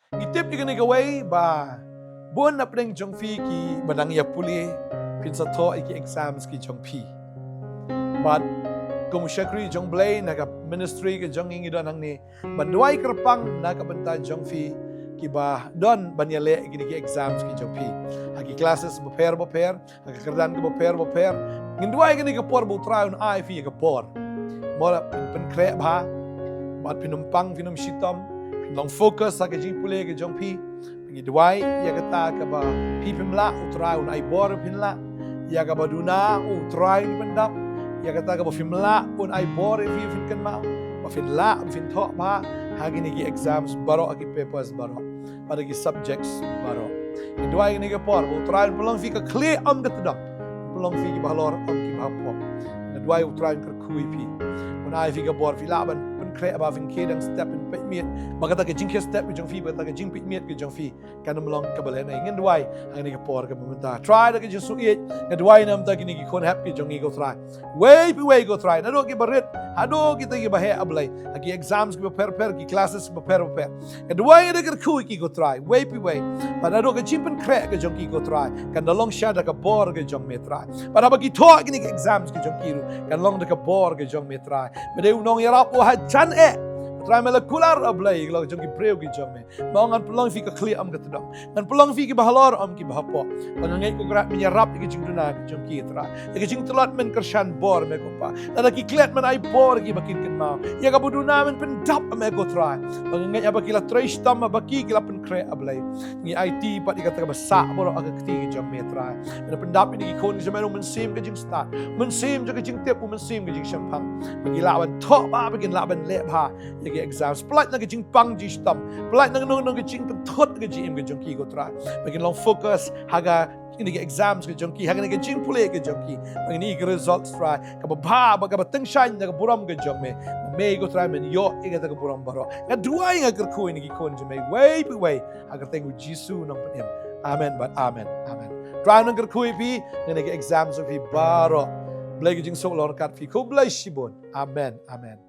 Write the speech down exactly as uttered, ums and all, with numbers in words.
Ngi tip ïa kane kawei ba bun na pdeng jong phi kiba dang ïa pule, phin sa thoh ïa ki exams ki jong phi. Bad kum u shakri jong Blei na ka ministry ka jong ngi, ngi don hangne ban duwai kyrpang na ka bynta jong phi kiba don ban ïaleh ïa kine ki exams ki jong phi ha ki classes bapher bapher, ha ka kyrdan ka bapher bapher. Ngin duwai kane ka por ba U Trai un ai phi ïa ka por, mo, ba phin pynkhreh bha, bad phin ym pang, phin ym shitom, phin long focus ha ka jingpule ka jong phi. Ngi duwai ïa kata kaba phi phim lah, U Trai un ai bor phin lah. Ïa kaba duna, U Trai un pyndap. Ïa kata kaba phim lah, un ai bor ïa phi, phin kynmaw, ba phin lah, phin thoh bha ha kine ki exams baroh, ha ki papers baroh, bad ha ki subjects baroh. Ngi duwai kane ka por ba U Trai un pynlong phi ka khlieh ym ka tdong, pynlong phi kiba halor ym kiba hapoh. Ngi duwai U Trai un kyrkhu ïa phi, un ai phi ka bor, phi lah ban pynkhreh bha, phin khie dang step, phin peit miet ba kata ka jingkhie step ka jong phi, ba kata ka jingpeit miet ka jong phi kan ym long kaba lehnoh. Ngin duwai ha kane ka por kaba mynta, Trai, da ka jingsngewsih nga duwai na ka bynta kine ki khun hep ki jong ngi, ko Trai. Wei pa wei, ko Trai, naduh kiba rit haduh kita kiba heh, A Blei, ha ki exams kiba pher pher, ki classes kiba pher pher. Nga duwai, nga da kyrkhu ïa ki, ko Trai, wei pa wei, bad naduh ka jingpynkhreh ka jong ki, ko Trai, kan da long sha da ka bor ka jong me, Trai. Bad haba ki thoh kine ki exams ki jong ki ruh, kan long da ka bor ka jong me, Trai. Me dei u nongïarap uba hajan eh, Trai. Me la kular, A Blei, ïa la ka jong ki briew ki jong me. Mo, ngan pynlong ïa phi ka khlieh ym ka tdong, ngan pynlong ïa phi kiba halor ym kiba hapoh. Ba nga ngeit, ko Kynrad, men ïarap ïa ka jingduna ka jong ki, Trai. Ïa ka jingtlot men kyrshan bor me, ko Pa. Lada ki klet, men ai bor ïa ki ba kin kynmaw. Ïa kaba duna men pyndap me, ko Trai. Ba nga ngeit, haba ki la trei shitom, haba ki, ki la pynkhreh, A Blei, ngi aiti pat ïa kata kaba sah baroh ha ka kti ka jong me, Trai. Men pyndap ïa ki khun ki jong me, u mynsiem ka jingstad, u mynsiem jong ka jingtip, u mynsiem ka jingshemphang, ba ki lah ban thoh bha, ba kin lah ban leh bha ïa ki exams. Pyllait na ka jingpang jingshitom, pyllait na kano kano ka jingpynthut ka jingim ka jong ki, ko Trai. Ba kin long focus ha ka, ïa ki exams ka jong ki, ha kane ka jingpule ka jong ki. Ba ngin ïohi ïa ka result, Trai, kaba bha, ba kaba tyngshaiñ na ka burom ka jong me. Ba me, ko Trai, men ïoh ïa kata ka burom baroh. Nga duwai, nga kyrkhu ïa kine ki khun jong me wei pa wei ha ka kyrteng U Jisu Nongpynim. Amen bad amen. Amen. Trai un kyrkhu ïa phi ha kine ki exams jong phi baroh. Blei ka jingsuk long ryngkat phi. Khublei shibun. Amen. Amen.